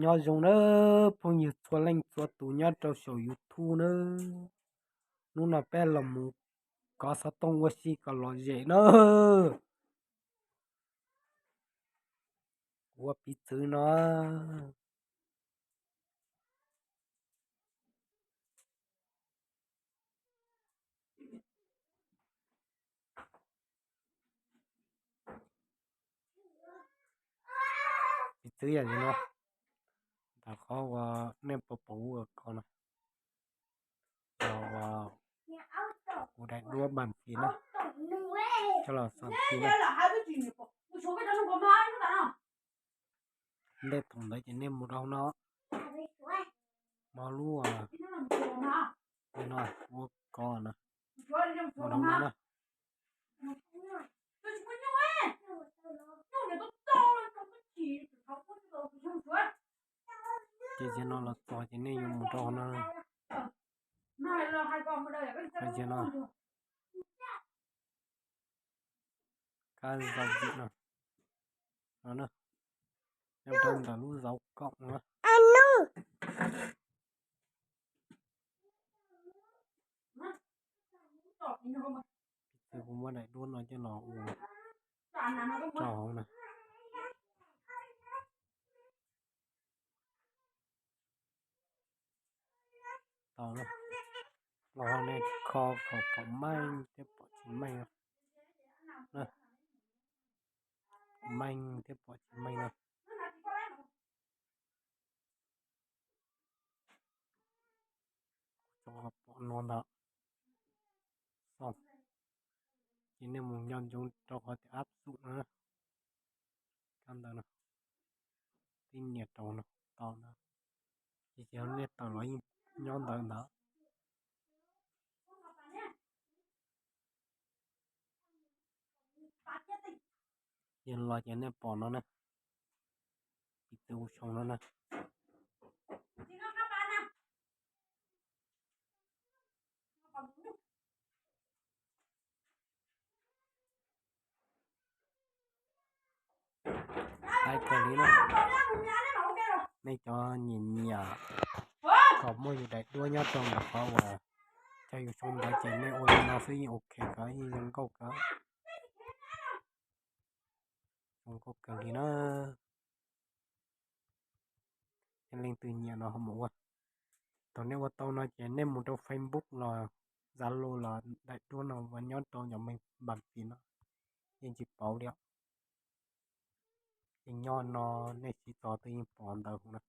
Nyob zoo nawb phooj ywg txhua leej txhua tus nyob rau saum YouTube nawb. Hnub no peb los mus kov xov tooj ua si kom lom zem na. Kuv ua piv txwv no. Piv txwv yam li no, ntawm qhov uas nej puas pom kuv ua kov no, los ua kuv daim duab npam fis na, coj los xam fis na. Ntej thaum ntawd ces nej mus rau hauv no, mo lub no ua kov na, mus rau hauv no na. Ces no los txog ces nej yuav mus rau hauv no, no, kab zau vim no, no, nyob rau ntawm lub zauv koom no. Piv txwv kuv muab daim duab no coj los ua rau hauv na. Tau na, los nej kho kom pom meej thiab pom tsis meej na. Pom meej thiab pom tsis meej na. Tso pom no ntawd, ces nej mus nco ntsoov rau qhov tias áp dụng no, kab ntawd no, tib nias rau no, tau ntawd, ces nej tawm los yeej nyob ntawd ntawd. Ces los ces nej pom no na, piv txwv ua zoo no na. Thaij kawg li na. Nej cov nyiam nyiam kom muaj yus daim duab nyob rau ntawm qhov uas cov yus sau ntawv ces nej ua li no xwb yeej ok kawg, yeej zoo nkauj kawg. Zoo nkauj kawg li na. Yog leej twg nyiam no ho mus ua. Thaum nej ua tau no ces nej mus rau Facebook los Zalo los daim duab no uas nyob rau cov me npam fis no yeej tsis pauv li os. Ces nyob no nej siv txog twb yeej pom ntawd hauv na.